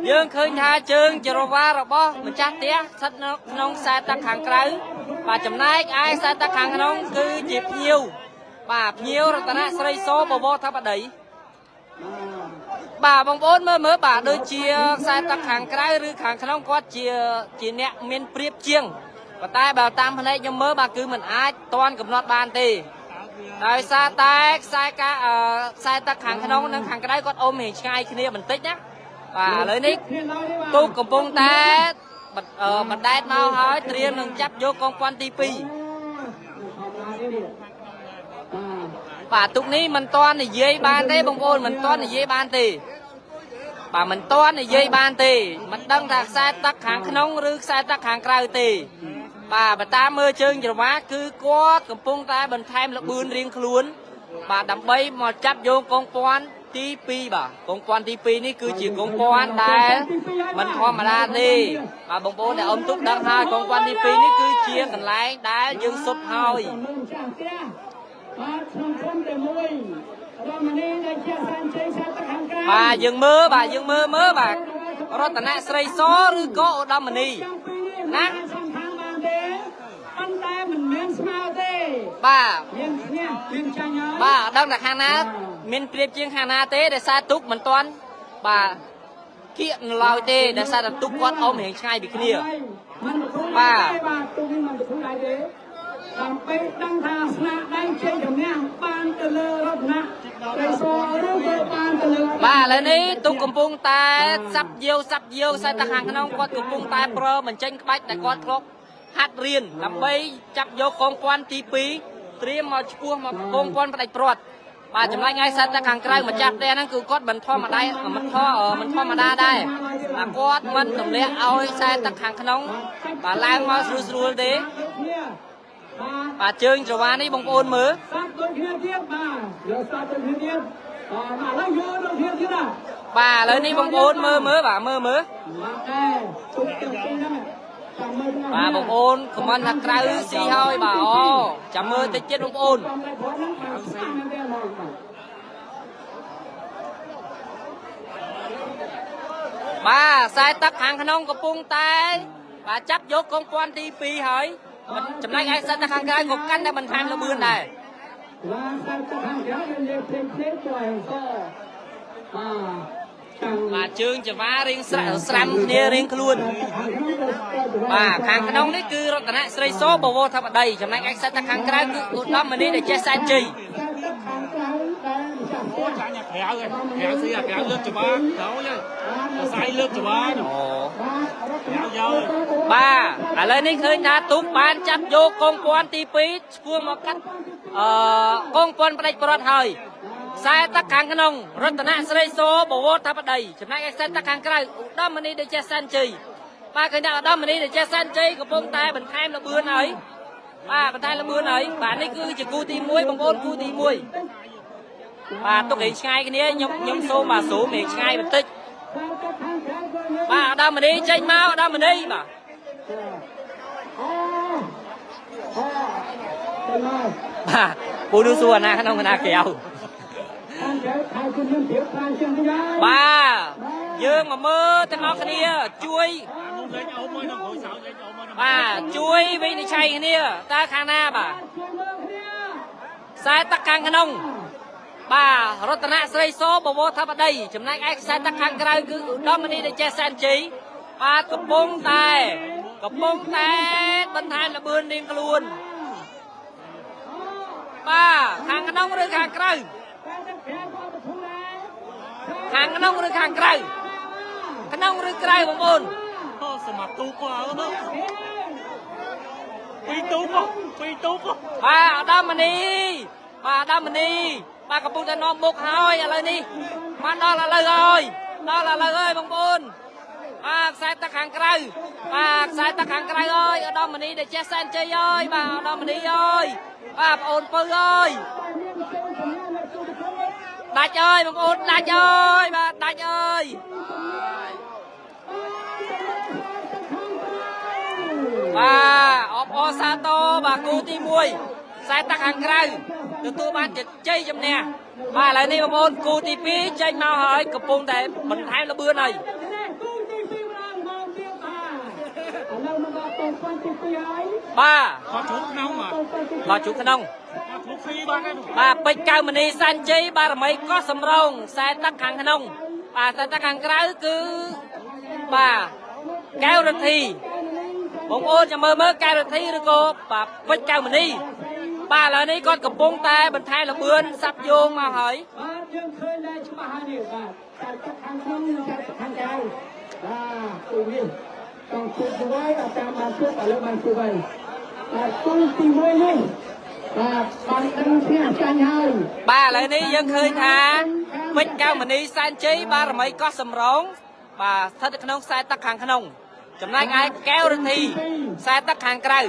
យើងឃើញថាជើងចរវារបស់ម្ចាស់ផ្ទះស្ថិតនៅក្នុងខ្សែទឹកខាងក្រៅបាទចំណែកឯខ្សែទឹកខាងក្នុងគឺជាភ្ញៀវបាទភ្ញៀវរតនស្រីសបវរធិបតីបាទបងប្អូនមើលមើលបាទដូចជាខ្សែទឹកខាងក្រៅឬខាងក្នុងគាត់ជាអ្នកមានព្រៀបជាងប៉ុន្តែបើតាមភ្នែកខ្ញុំមើលបាទគឺมันអាចតន់កំណត់បានទេ ដោយសារតែខ្សែការអឺខ្សែទឹកខាងក្នុងនិងខាងក្រៅគាត់អុំរៀងឆ្ងាយគ្នាបន្តិចណាបាទឥឡូវនេះទូកកំពុងតែបណ្ដែតមកហើយត្រៀមនឹងចាប់យកកងពាន់ទី2បាទទូកនេះមិនទាន់និយាយបានទេបងប្អូនមិនទាន់និយាយបានទេបាទមិនទាន់និយាយបានទេមិនដឹងថាខ្សែទឹកខាងក្នុងឬខ្សែទឹកខាងក្រៅទេ បាទបើតាមមើលជើងច្រវាគឺគាត់កំពុងតែបន្ថែមល្បឿនរៀងខ្លួន បាទដើម្បីមកចាប់យកកងពាន់ទី2បាទកងពាន់ទី2នេះគឺជាកងពាន់ដែលមិនធម្មតាទេបាទបងប្អូនដែលអុំទុកដឹងហើយកងពាន់ទី2នេះគឺជាកន្លែងដែលយើងសុទ្ធហើយ ម្ចាស់ផ្ទះបាទក្នុងក្រុមតែមួយរមនីដែលជាសានជ័យសាទឹកខាងក្រៅ បាទយើងមើលបាទយើងមើលមើលបាទរតនស្រីសឬក៏ឧត្តមមនី ទាំងពីរនេះ ណា មិនសំខាន់បានទេប៉ុន្តែមិនមែនស្មើទេ បាទ មានឈ្នះមានចាញ់ហើយ បាទអត់ដឹងថាខាងណាមានព្រៀបជាងខាងណាទេដោយសារទុកមិនទាន់បាទគៀកនៅឡើយទេដោយសារតែទុកគាត់អុំរៀងឆ្ងាយពីគ្នា មិនប្រគល់ បាទ ទេបាទទូនេះមិនប្រគល់ដែរទេដើម្បីដឹងថាស្នាដៃជ័យជំនះបានទៅលើរតនៈត្រីសឬក៏បានទៅលើ បាទឥឡូវនេះទុកកំពុងតែសាប់យាវសាប់យាវខ្សែតាខាងក្នុងគាត់កំពុងតែប្រើបញ្ចេញក្បាច់តែគាត់ធ្លាប់ហាត់រៀនដើម្បីចាប់យកកងពាន់ទី2ត្រៀមមកឈ្ពោះមកកងពាន់ផ្ដាច់ព្រាត់បាទចំណែកឯខ្សែតាខាងក្រៅម្ចាស់ផ្ទះហ្នឹងគឺគាត់មិនធម្មតាមិនធមិនធម្មតាដែរបាទគាត់មិនទម្លាក់ឲ្យខ្សែទឹកខាងក្នុងបាទឡើងមកស្រួលស្រួលទេ គ្នាបាទ បាទជើងច្រវានេះបងប្អូនមើល សាប់ដូចគ្នាទៀតបាទយកសាប់ដូចគ្នាទៀតបាទឥឡូវយកដូចគ្នាទៀតណា បាទឥឡូវនេះបងប្អូនមើលមើលបាទមើលមើល បាទតែទុកទាំងពីរហ្នឹងចាំមើលទាំង បាទបងប្អូនខមមិនថាក្រៅស៊ីហើយបាទអូចាំមើលតិចទៀតបងប្អូន តាមតែគាត់ហ្នឹងបាទស្អាតមែនទេហ្មងបាទ បាទខ្សែទឹកខាងក្នុងកំពុងតែបាទចាប់យកកងពាន់ទី2ហើយចំណែកឯខ្សែទឹកខាងក្រៅក៏កាន់តែបន្ថែមល្បឿនដែរ បាទសាប់ទៅខាងក្រៅយើងនិយាយផ្សេងផ្សេងទៅឲ្យសបាទចាំ បាទជើងចង្វារៀងស្រាស្រាំគ្នារៀងខ្លួន បាទខាងក្នុងនេះគឺរតនៈស្រីសបវរធិបតីចំណែកឯខ្សែទឹកខាងក្រៅគឺឧត្តមមនីដែលចេះសែនជ័យ សាប់ទៅខាងក្រៅដែលម្ចាស់ផ្ទះ ចាញ់អាក្រៅឯងក្រៅស៊ីអាក្រៅលើកច្បារក្រោយហើយសរសៃលើកច្បារ អូ បាទរតនៈ យក បាទឥឡូវនេះឃើញថាទូកបានចាប់យកកងពាន់ទី2ឈ្មោះមកកាត់អឺកងពាន់ផ្ដាច់ព្រាត់ហើយខ្សែទឹកខាងក្នុងរតនៈស្រីសូបវរធិបតីចំណែកឯខ្សែទឹកខាងក្រៅឧត្តមមនីដែលចេះសែនជ័យបាទឃើញថាឧត្តមមនីដែលចេះសែនជ័យកំពុងតែបន្ថែមល្បឿនហើយបាទបន្ថែមល្បឿនហើយបាទនេះគឺជាគូទី1បងប្អូនគូទី1បាទទុកឲ្យឆ្ងាយគ្នាខ្ញុំខ្ញុំសូមបាទសូមឲ្យឆ្ងាយបន្តិច សាប់ទៅខាងក្រៅក៏យើង បាទឧត្តមមនីចេញមកឧត្តមមនីបាទ អូអូទៅមក បាទពូនោះសួរអាណាក្នុងអាណាក្រៅ ខាងក្រៅខាងគុណមានព្រៀបខ្លាំងជាងទៀតហើយ បាទយើងមកមើលទាំងអស់គ្នាជួយ នោះលេងអុំមួយនឹងក្រោយសោលេងអុំមួយនឹង បាទជួយវិនិច្ឆ័យគ្នាតើខាងណាបាទ ជួយមើលគ្នា ខ្សែទឹកខាងក្នុងបាទរតនៈស្រីសបវរធិបតីចំណែកឯខ្សែទឹកខាងក្រៅគឺឧត្តមមនីដែលចេះសែនជ័យបាទកំពុងតែកំពុងតែបន្ថែមល្បឿនរៀងខ្លួនបាទខាងក្នុងឬខាងក្រៅ តែទៅក្រៅក៏ប្រធុដែរ ខាងក្នុងឬខាងក្រៅក្នុងឬក្រៅបងប្អូន អូសមត្ថទូកអើនោះពីរទូកពីរទូក បាទឧត្តមមនីបាទឧត្តមមនីបាទកំពុងតែនាំមុខហើយឥឡូវនេះបានដល់ឥឡូវហើយដល់ឥឡូវហើយបងប្អូនបាទខ្សែទឹកខាងក្រៅបាទខ្សែទឹកខាងក្រៅអើយឧត្តមមនីដែលចេះសែនជ័យអើយបាទឧត្តមមនីអើយបាទបងអូនពៅអើយ តែមានជ័យជំនះនៅទូទៅខ្លួន ដាច់អើយបងប្អូនដាច់អើយបាទដាច់អើយបាទអបអរសាទរបាទគូទី1ខ្សែទឹកខាងក្រៅទទួលបានជាជ័យជំនះបាទឥឡូវនេះបងប្អូនគូទី2ចេញមកហើយកំពុងតែបន្ថែមល្បឿនហើយ នេះគូ ពាន់ទី2ហើយ បាទ គាត់ជ្រុកក្នុងបាទ ថតជួក្នុង គាត់ជ្រុកស៊ីបានហើយ បាទពេជ្រកៅមនីសាន់ជ័យបារមីកោះសំរងខ្សែទឹកខាងក្នុងបាទខ្សែទឹកខាងក្រៅគឺបាទកែវរទ្ធីបងប្អូនចាំមើលមើលកែវរទ្ធីឬក៏បាទពេជ្រកៅមនីបាទឥឡូវនេះគាត់កំពុងតែបន្ថែមលបឿនសាប់យោងមកហើយ បាទយើងឃើញដែរច្បាស់ហើយនេះបាទតែទឹកខាងក្នុងនិងតែទឹកខាងក្រៅបាទគូនេះចង់ជួបด้วยអត់តាមបានជួបឥឡូវបានជួបហើយបាទគូទី1នេះបាទបានដឹងឈ្នះចាញ់ហើយ បាទឥឡូវនេះយើងឃើញថាពេជ្រកៅមនីសែនជ័យបារមីកោះសំរងបាទស្ថិតនៅក្នុងខ្សែទឹកខាងក្នុង ចំណែកឯកែវរទ្ធីខ្សែទឹកខាងក្រៅ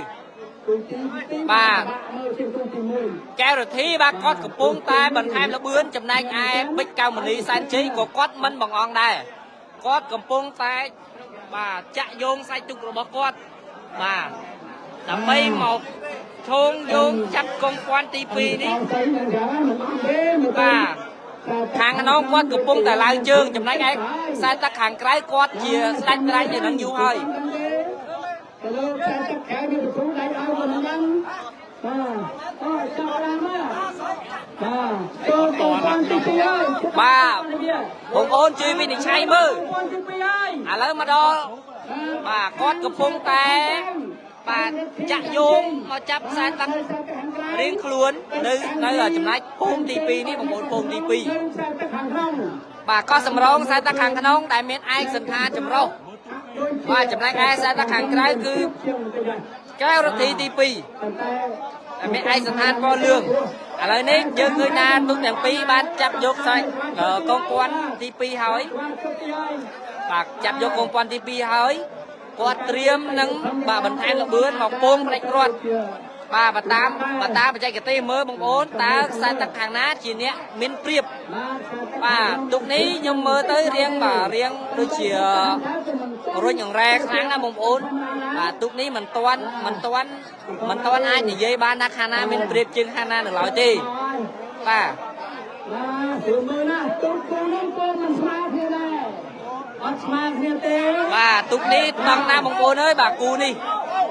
គូទី2 បាទ មើលជាគូទី1 កែវរទ្ធីបាទគាត់កំពុងតែបន្ថែមល្បឿនចំណែកឯពេជ្រកៅមនីសែនជ័យក៏គាត់មិនបង្អង់ដែរគាត់កំពុងតែបាទចាក់យោងសាច់ទុករបស់គាត់បាទដើម្បីមកឈោងយោងចាប់កងពាន់ទី2នេះ បាទខាងក្នុងគាត់កំពុងតែឡើងជើងចំណែកឯខ្សែទឹកខាងក្រៅគាត់ជាស្ដេចត្រៃនៅនឹងយូរហើយ ទៅលើខ្សែទឹកក្រៅមានប្រទូដៃឲ្យប៉ុណ្ណឹងបាទអូចាប់តាមមកបាទចូលកងពាន់ទី2ហើយ បាទបងប្អូនជួយវិនិច្ឆ័យមើល ពាន់ទី2ហើយ ឥឡូវមកដល់បាទគាត់កំពុងតែបាទចាក់យោងមកចាប់ខ្សែទឹករៀងខ្លួននៅនៅចំណែកភូមិទី2នេះបងប្អូនភូមិទី ខ្សែទឹកខាងក្នុង 2បាទក៏សម្រងខ្សែទឹកខាងក្នុងដែលមានឯកសន្តានចម្រុះបាទចំណែកឯខ្សែទឹកខាងក្រៅគឺ ជាងបន្តិចដែរ កែវរទ្ធីទី2 ប៉ុន្តែ តែមានឯកសណ្ឋានពណ៌លឿងឥឡូវនេះយើងឃើញថាទូកទាំងពីរបានចាប់យកខ្សែកងពាន់ទី2ហើយ បាទជប់ទីហើយ បាទចាប់យកកងពាន់ទី2ហើយគាត់ត្រៀមនឹងបាទបន្ថែមល្បឿនមកពងផ្ដាច់គ្រាប់បាទបើតាមបើតាមបច្ចេកទេសមើលបងប្អូនតើខ្សែទឹកខាងណាជាអ្នកមានព្រៀបបាទទូកនេះខ្ញុំមើលទៅរៀងបាទរៀងដូចជារុញអង្រែខ្លាំងណាស់បងប្អូនបាទទូកនេះមិនទាន់មិនទាន់មិនទាន់អាចនិយាយបានថាខាងណាមានព្រៀបជាងខាងណានៅឡើយទេបាទ បាទព្រោះមើលណាទូកគូនេះក៏មិនស្មើគ្នាដែរអត់ស្មើគ្នាទេ បាទទូកនេះតង់ណាបងប្អូនអើយបាទគូនេះ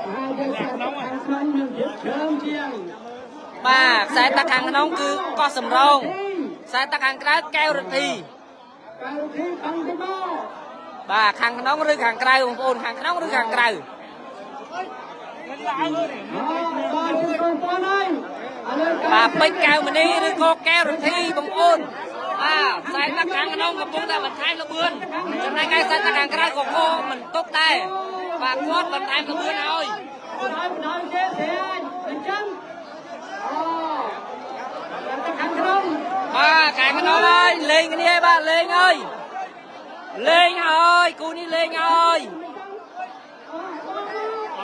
ហើយយើងខ្សែទឹកខាងក្នុងនឹងយឹកច្រើនជាង បាទខ្សែទឹកខាងក្នុងគឺកោះសំរងខ្សែទឹកខាងក្រៅកែវរទ្ធី កៅធីតាំងពីមក បាទខាងក្នុងឬខាងក្រៅបងប្អូនខាងក្នុងឬខាងក្រៅ អបាទជួយបងប្អូនហើយឥឡូវ បាទពេជ្រកែវមនីឬក៏កែវរទ្ធីបងប្អូនបាទខ្សែទឹកខាងក្នុងកំពុងតែបន្ថែមល្បឿនចំណែកឯខ្សែទឹកខាងក្រៅក៏ក៏មិនຕົកដែរបាទគាត់បន្ថែមល្បឿនឲ្យ ហើយបណ្ដោយគេស្រាយអញ្ចឹងអូតែខាងក្នុង បាទខាងក្នុងហើយលេងគ្នាហើយបាទលេងហើយលេងហើយគូនេះលេងហើយ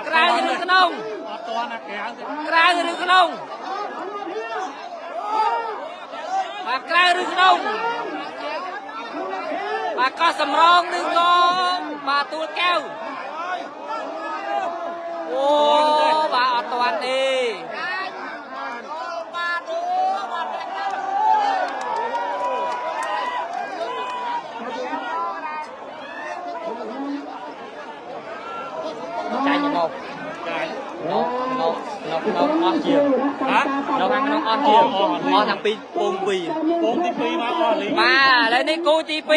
ក្រៅឬក្នុង អត់តណាក្រៅទេ ក្រៅឬក្នុងបាទក្រៅឬក្នុងបាទកោះសំរងឬក៏បាទទួលកែវអូបាទអត់តាន់ទេចាញ់មក ចាញ់ នៅនៅនៅក្នុងអស់ជាង ហ៎ នៅខាងក្នុងអស់ជាងអស់ទាំងពីរពងពីរ ពងទី2មកអស់លីង បាទឥឡូវនេះគូទី2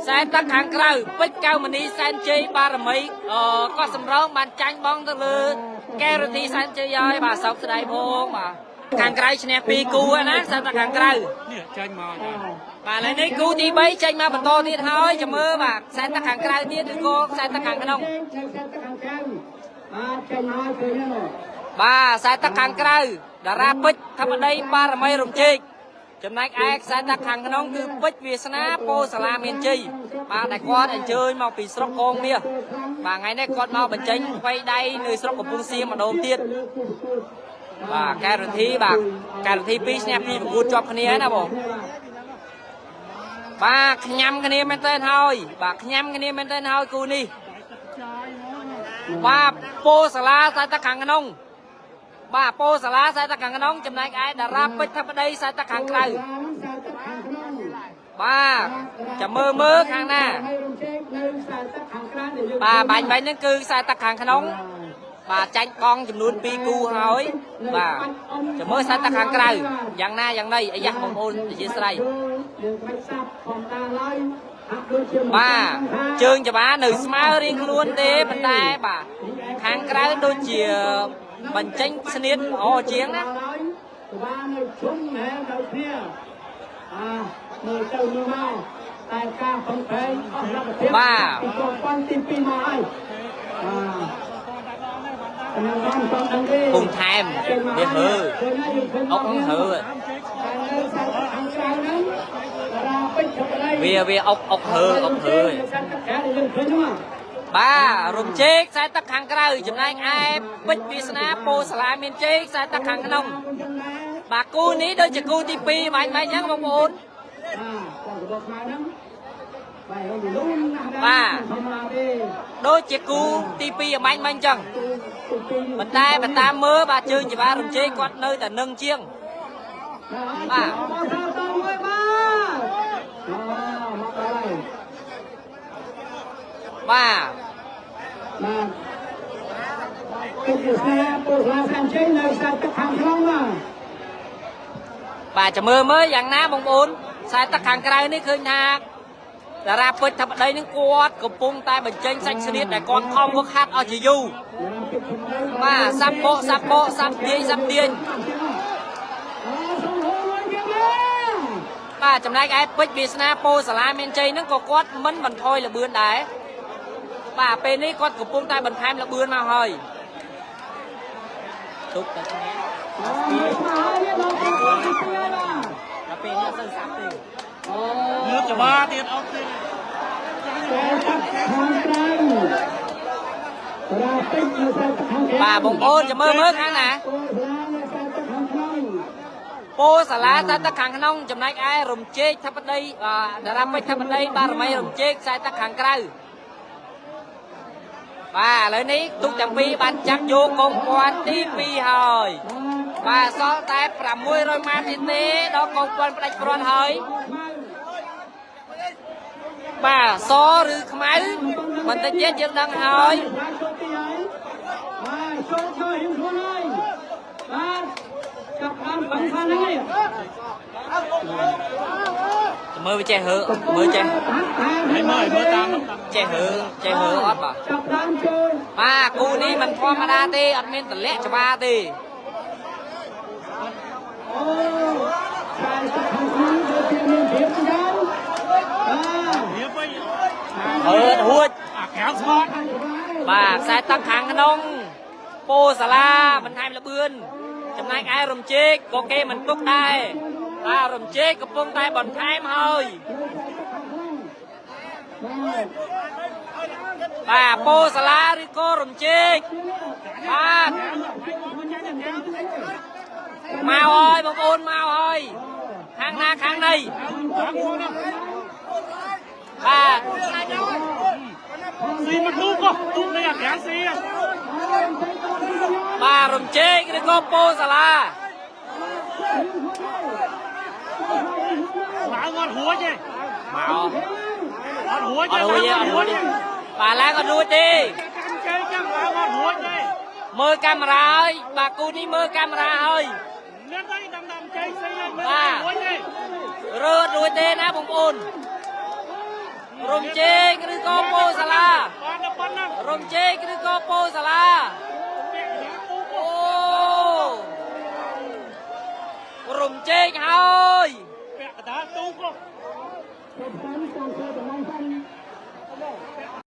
ខ្សែទឹកខាងក្រៅពេជ្រកៅមនីសែនជ័យបារមីអឺកោះសំរងបានចាញ់បងទៅលើកែវរទ្ធីសែនជ័យហើយបាទសោកស្ដាយផងបាទខាងក្រៅឈ្នះ2គូហើយណាខ្សែទឹកខាងក្រៅ នេះចាញ់មកចា បាទឥឡូវនេះគូទី3ចេញមកបន្តទៀតហើយចាំមើលបាទខ្សែទឹកខាងក្រៅទៀតឬក៏ខ្សែទឹកខាងក្នុង ខ្សែទឹកខាងក្រៅបាទចេញហើយឃើញហើយ បាទខ្សែទឹកខាងក្រៅតារាពេជ្រធម្មដីបារមីរំជែកចំណែកឯខ្សែទឹកខាងក្នុងគឺពេជ្រវាសនាពោសាលាមានជ័យបាទដែលគាត់អញ្ជើញមកពីស្រុកកងមាសបាទថ្ងៃនេះគាត់មកបញ្ចេញថ្វីដៃនៅស្រុកកំពង់សៀមម្ដងទៀតបាទកែរទ្ធីបាទកែរទ្ធី2ឈ្នះ2ប្រកួតជាប់គ្នាហើយណាបងបាទខ្ញាំគ្នាមែនទែនហើយបាទខ្ញាំគ្នាមែនទែនហើយគូនេះបាទពោសាលាខ្សែទឹកខាងក្នុង បាទពោសាលាខ្សែទឹកខាងក្នុងចំណែកឯតារាពេជ្រធិបតីខ្សែទឹកខាងក្រៅ ខ្សែទឹកខាងក្នុង បាទចាំមើលមើលខាងណា ហើយរំជែកនៅខ្សែទឹកខាងក្រៅដែលយើង បាទបាញ់បាញ់ហ្នឹងគឺខ្សែទឹកខាងក្នុង បាទចាញ់បងចំនួន2គូហើយបាទចាំមើលខ្សែទឹកខាងក្រៅយ៉ាងណាយ៉ាងណីអាយ៉ាបងប្អូនអធិស្ឋាន យើងបាច់សាប់ផងតាឡើយហាក់ដូចជាមិន បាទជើងច្បានៅស្មើរៀងខ្លួនទេប៉ុន្តែបាទខាងក្រៅដូចជាបញ្ចេញស្នៀតល្អជាងណា ច្បានៅជុំណែដល់គ្នាអាមើលទៅមើលមកតែការប្រឹងប្រែងអស់លទ្ធភាពពីកងពាន់ទី2មកហើយបាទខ្ញុំបានបងដឹងទេ ពុំថែមវាហើអុកហ្នឹងហើ តែនៅសាច់ខាងក្រៅហ្នឹងតារាពេជ្រប្តី វាវាអុកអុកហើអុកហើ សាច់ទឹកក្រៅដែលយើងឃើញហ្នឹង បាទរំជែកខ្សែទឹកខាងក្រៅចំណែកឯពេជ្រវាសនាពោសាលាមានជ័យខ្សែទឹកខាងក្នុងបាទគូនេះដូចជាគូទី2បាញ់បាញ់អញ្ចឹងបងប្អូន បាទបងរបស់ខ្មែរហ្នឹងបាទរំលូនណាស់ បាទ ធម្មតាទេ ដូចជាគូទី2អំបាញ់បាញ់អញ្ចឹង ទូទី ប៉ុន្តែបើតាមមើលបាទជើងច្បារំជែកគាត់នៅតែនឹងជាង បាទបងសាតមួយបាទអូមកដល់ហើយ បាទ បាទពុទ្ធសាសនាពុទ្ធសាសនាជ័យនៅខ្សែទឹកខាងក្នុងបាទ បាទចាំមើលមើលយ៉ាងណាបងប្អូនខ្សែទឹកខាងក្រៅនេះឃើញថាតារាពេជ្រធិបតីនឹងគាត់កំពុងតែបញ្ចេញសាច់ស្នៀតដែលគាត់ខំវឹកហាត់អស់ជាយូរបាទសាប់បកសាប់បកសាប់ទាញសាប់ទាញ អូសូមហូរមួយទៀតណា បាទចំណែកឯពេជ្រវាសនាពោសាលាមានជ័យហ្នឹងក៏គាត់មិនបន្ថយល្បឿនដែរបាទពេលនេះគាត់កំពុងតែបន្ថែមល្បឿនមកហើយទុកតែគ្នា អូមួយស្មើហើយនេះដល់ទី2ហើយបាទ ដល់ពេលនេះអត់សូវសាប់ទេ អូ លើកច្បាទៀតអត់ទៀត តែទឹកខាងក្រៅរាពេជ្រនៅខ្សែទឹកខាងក្រៅ បាទបងប្អូនចាំមើលមើលខាងណា ពោសាលានៅខ្សែទឹកខាងក្នុង ពោសាលាខ្សែទឹកខាងក្នុងចំណែកឯរំជែកធិបតីបាទតារាពេជ្រធិបតីបារមីរំជែកខ្សែទឹកខាងក្រៅបាទឥឡូវនេះទុកទាំងពីរបានចាប់យកកងពាន់ទី2ហើយបាទសល់តែ600ម៉ែត្រទៀតទេដល់កងពាន់ផ្ដាច់ព្រាន់ហើយបាទសឬខ្មៅបន្តិចទៀតយើងដឹងហើយ បានចូលទីហើយបាទចូលចូលរៀងខ្លួនហើយបាទចាប់បានបានខាងហ្នឹងហើយ មើលវាចេះហើមើលចេះ ហើយមើលមើលតាម ចេះហើចេះហើអត់បាទ ចាប់បានចូល បាទគូនេះមិនធម្មតាទេអត់មានតម្លាក់ច្បាទេ អូខ្សែទឹកខាងក្នុងដូចជាមានភាពយ៉ាងបាទ រៀបវិញ ហើហួច អាក្រៅស្មត់ បាទខ្សែទឹកខាងក្នុងពោសាលាបន្ថែមលបឿនចំណែកឯរំជែកក៏គេមិនទុកដែរបាទរំជែកកំពុងតែបន្ថែមហើយបាទពោសាលាឬក៏រំជែកបាទមកហើយបងប្អូនមកហើយខាងណាខាងណីបាទ ស៊ីមកទូកទូកនេះអាក្រៅស៊ី បាទរំជែកឬក៏ពោសាលា ឡើងអត់រួចទេ មក អត់រួចទេ អត់រួចទេអត់រួចទេបាទឡើងអត់រួចទេ កាន់ជ័យចឹងឡើងអត់រួចទេ មើលកាមេរ៉ាហើយបាទគូនេះមើលកាមេរ៉ាហើយ នេះទៅតាមតាមជ័យស៊ីហើយមើលរួចទេ រើអត់រួចទេណាបងប្អូនរំជែកឬក៏ពោសាលា បានតែប៉ុណ្ណឹង រំជែកឬក៏ពោសាលា ពាក់ណាទូក អូរំជែកហើយ ពាក់កដាទូក ចាប់បានចូលតំណែង